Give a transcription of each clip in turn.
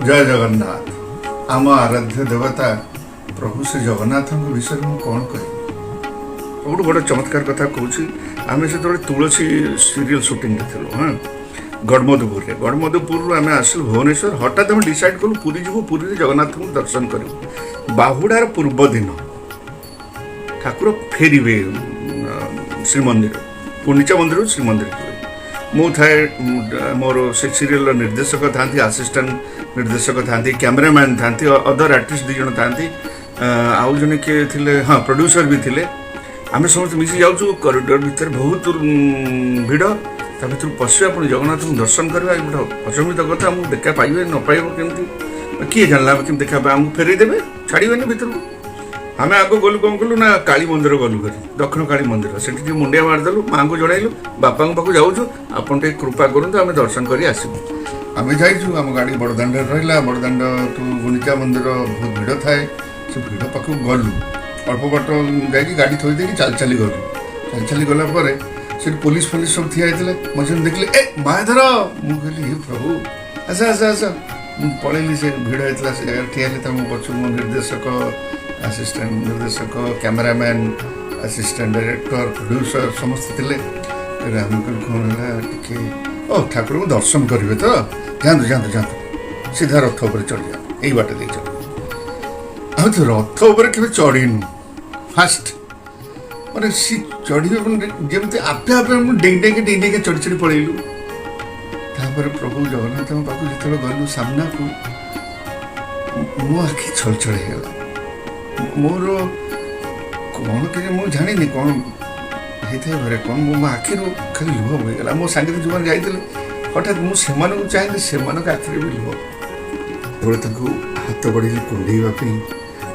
ଜୟ ଜଗନ୍ନାଥ। ଆମ ଆରାଧ୍ୟ ଦେବତା ପ୍ରଭୁ ଶ୍ରୀ ଜଗନ୍ନାଥଙ୍କ ବିଷୟରେ ମୁଁ କ'ଣ କହିବି? ସବୁଠୁ ବଡ଼ ଚମତ୍କାର କଥା କହୁଛି। ଆମେ ସେତେବେଳେ ତୁଳସୀ ସିରିଏଲ ସୁଟିଂରେ ଥିଲୁ, ହଁ, ଗଡ଼ମଧୁପୁରରେ। ଗଡ଼ମଧୁପୁରରୁ ଆମେ ଆସିଲୁ ଭୁବନେଶ୍ୱର। ହଠାତ୍ ଆମେ ଡିସାଇଡ୍ କଲୁ ପୁରୀ ଯିବୁ, ପୁରୀରେ ଜଗନ୍ନାଥଙ୍କୁ ଦର୍ଶନ କରିବୁ। ବାହୁଡ଼ାର ପୂର୍ବ ଦିନ ଠାକୁର ଫେରିବେ ଶ୍ରୀମନ୍ଦିର, ଗୁଣ୍ଡିଚା ମନ୍ଦିରରୁ ଶ୍ରୀମନ୍ଦିର ଯିବେ। ମୁଁ ଥାଏ, ମୋର ସେ ସିରିଏଲର ନିର୍ଦ୍ଦେଶକ ଥାନ୍ତି, ଆସିଷ୍ଟାଣ୍ଟ ନିର୍ଦ୍ଦେଶକ ଥାନ୍ତି, କ୍ୟାମେରାମ୍ୟାନ୍ ଥାନ୍ତି, ଅଦର ଆର୍ଟିଷ୍ଟ 2 ଜଣ ଥାନ୍ତି, ଆଉ ଜଣେ କିଏ ଥିଲେ, ହଁ, ପ୍ରଡ୍ୟୁସର ବି ଥିଲେ। ଆମେ ସମସ୍ତେ ମିଶି ଯାଉଛୁ। କରିଡୋର ଭିତରେ ବହୁତ ଭିଡ଼, ତା ଭିତରୁ ପଶିବା ପୁଣି ଜଗନ୍ନାଥଙ୍କୁ ଦର୍ଶନ କରିବା ଗୋଟେ ଅଚମ୍ବିତ କଥା। ଆମକୁ ଦେଖା ପାଇବେ ନ ପାଇବ କେମିତି କିଏ ଜାଣିଲା? ଆମେ କେମିତି ଦେଖା ପାଇବା? ଆମକୁ ଫେରେଇ ଦେବେ, ଛାଡ଼ିବେନି ଭିତରକୁ। ଆମେ ଆଗ ଗଲୁ, କ'ଣ କଲୁ ନା କାଳୀ ମନ୍ଦିର ଗଲୁ କରି, ଦକ୍ଷିଣ କାଳୀ ମନ୍ଦିର। ସେଠି ଟିକେ ମୁଣ୍ଡିଆ ମାରିଦେଲୁ, ମାଆଙ୍କୁ ଜଣାଇଲୁ, ବାପାଙ୍କ ପାଖକୁ ଯାଉଛୁ, ଆପଣ ଟିକେ କୃପା କରନ୍ତୁ, ଆମେ ଦର୍ଶନ କରି ଆସିବୁ। ଆମେ ଯାଇଛୁ, ଆମ ଗାଡ଼ି ବଡ଼ଦାଣ୍ଡରେ ରହିଲା। ବଡ଼ଦାଣ୍ଡ ଟୁ ଗୁଣ୍ଡିଚା ମନ୍ଦିର ବହୁତ ଭିଡ଼ ଥାଏ। ସେ ଭିଡ଼ ପାଖକୁ ଗଲୁ, ଅଳ୍ପ ବାଟ ଯାଇକି ଗାଡ଼ି ଥୋଇ ଦେଇକି ଚାଲି ଚାଲି ଗଲୁ। ଚାଲି ଚାଲି ଗଲା ପରେ ସେଠି ପୋଲିସ ଫୋଲିସ ସବୁ ଠିଆ ହେଇଥିଲେ। ମଝିରେ ଦେଖିଲି, "ଏ ମାୟାଧର!" ମୁଁ କହିଲି, "ହେ ପ୍ରଭୁ, ଆସ ଆସ ଆସ।" ମୁଁ ପଳେଇଲି, ସେ ଭିଡ଼ ହେଇଥିଲା ସେ ଜାଗାରେ ଠିଆ ହେଲି। ତାଙ୍କ ପଛକୁ ମୋ ନିର୍ଦ୍ଦେଶକ, ଆସିଷ୍ଟାଣ୍ଟ ନିର୍ଦ୍ଦେଶକ, କ୍ୟାମେରାମ୍ୟାନ୍, ଆସିଷ୍ଟାଣ୍ଟ ଡାଇରେକ୍ଟର, ପ୍ରଡ୍ୟୁସର ସମସ୍ତେ ଥିଲେ। କହିଲେ, ଆମେ କହିଲୁ, "କ'ଣ ହେଲା ଟିକେ?" "ଓ, ଠାକୁରଙ୍କୁ ଦର୍ଶନ କରିବେ ତ? ଯାଆନ୍ତୁ ଯାଆନ୍ତୁ ଯାଆନ୍ତୁ, ସିଧା ରଥ ଉପରେ ଚଢ଼ିଯାଆନ୍ତୁ, ଏଇ ବାଟ ଦେଇ ଚଢ଼ିବେ।" ଆମେ ତ ରଥ ଉପରେ କେବେ ଚଢ଼ିନୁ, ଫାଷ୍ଟ। ମାନେ ସି ଚଢ଼ିବେ ମାନେ ଯେମିତି ଆପେ ଆପେ ମୁଁ ଡେଇଁ ଡେଇଁକି ଡେଇଁ ଡେଇଁକି ଚଢ଼ି ଚଢ଼ି ପଳେଇଲୁ। ତାପରେ ପ୍ରଭୁ ଜଗନ୍ନାଥଙ୍କ ପାଖକୁ ଯେତେବେଳେ ଗଲୁ ସାମ୍ନାକୁ, ମୋ ଆଖି ଛଳଛଳ ହେଇଗଲା। ମୋର କ'ଣ କି ମୁଁ ଜାଣିନି, କ'ଣ ହେଇଥାଏ ଘରେ କ'ଣ, ମୋ ଆଖିରୁ ଖାଲି ଲୁହ ବୋହିଗଲା। ମୋ ସାଙ୍ଗରେ ଯେଉଁମାନେ ଯାଇଥିଲେ, ହଠାତ୍ ମୁଁ ସେମାନଙ୍କୁ ଚାହିଁଲି, ସେମାନଙ୍କ ଆଖିରେ ବି ଲୁହ। ଯେତେବେଳେ ତାଙ୍କୁ ହାତ ବଢ଼େଇଲି କୁଣ୍ଢେଇବା ପାଇଁ,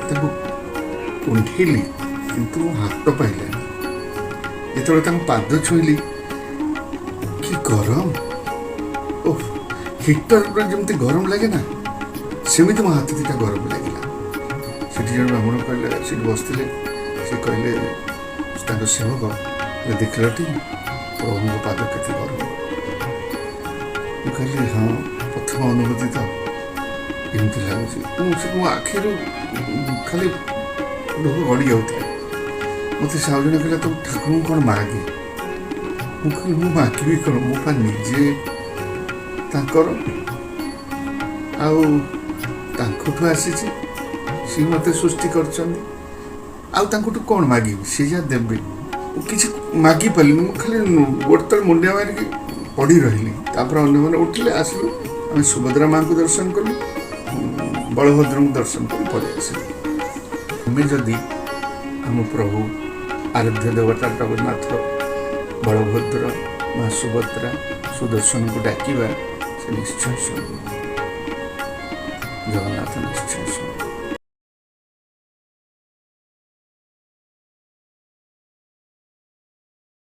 ତାଙ୍କୁ କୁଣ୍ଢେଇଲି କିନ୍ତୁ ମୋ ହାତ ପାଇଲାନି। ଯେତେବେଳେ ତାଙ୍କ ପାଦ ଛୁଇଁଲି, କି ଗରମ! ଓଃ, ହିଟର ପୁରା ଯେମିତି ଗରମ ଲାଗେ ନା, ସେମିତି ମୋ ହାତ ଦୁଇଟା ଗରମ ଲାଗିଲା। ସେଠି ଜଣେ ବ୍ରାହ୍ମଣ କହିଲେ, ସେଠି ବସିଥିଲେ, ସେ କହିଲେ, ତାଙ୍କ ସେବକ କହିଲେ, "ଦେଖିଲଟି ପ୍ରଭୁଙ୍କ ପାଦ କେତେ ଗରମ?" ମୁଁ କହିଲି, "ହଁ, ପ୍ରଥମ ଅନୁଭୂତି ତ ଏମିତି ଲାଗୁଛି।" ମୁଁ ସେ ମୋ ଆଖିରୁ ଖାଲି ଲୁହ ଗଡ଼ି ଯାଉଥାଏ। ମୋତେ ସେ ଆଉ ଜଣେ କହିଲା, "ତୁ ଠାକୁରଙ୍କୁ କ'ଣ ମାଗେ?" ମୁଁ କହିଲି, "ମୁଁ ମାଗିବି କ'ଣ? ମୁଁ ପା ନିଜେ ତାଙ୍କର ଆଉ ତାଙ୍କଠୁ ଆସିଛି। ସିଏ ମୋତେ ସୃଷ୍ଟି କରିଛନ୍ତି, ଆଉ ତାଙ୍କଠୁ କ'ଣ ମାଗିବି? ସିଏ ଯାହା ଦେବେ।" ମୁଁ କିଛି ମାଗିପାରିଲିନି। ମୁଁ ଖାଲି ଗୋଟେ ତଳେ ମୁଣ୍ଡିଆ ମାରିକି ପଡ଼ି ରହିଲି। ତାପରେ ଅନ୍ୟମାନେ ଉଠିଲେ, ଆସିଲୁ, ଆମେ ସୁଭଦ୍ରା ମାଆଙ୍କୁ ଦର୍ଶନ କଲୁ, ବଳଭଦ୍ରଙ୍କୁ ଦର୍ଶନ କରି ପଳେଇ ଆସିଲୁ। ଆମେ ଯଦି ଆମ ପ୍ରଭୁ ଆରାଧ୍ୟ ଦେବତା ଜଗନ୍ନାଥ, ବଳଭଦ୍ର, ମା ସୁଭଦ୍ରା, ସୁଦର୍ଶନକୁ ଡାକିବା, ସେ ନିଶ୍ଚୟ ଶୁଣିବେ। ଜଗନ୍ନାଥ ନିଶ୍ଚୟ ଶୁଣିବେ।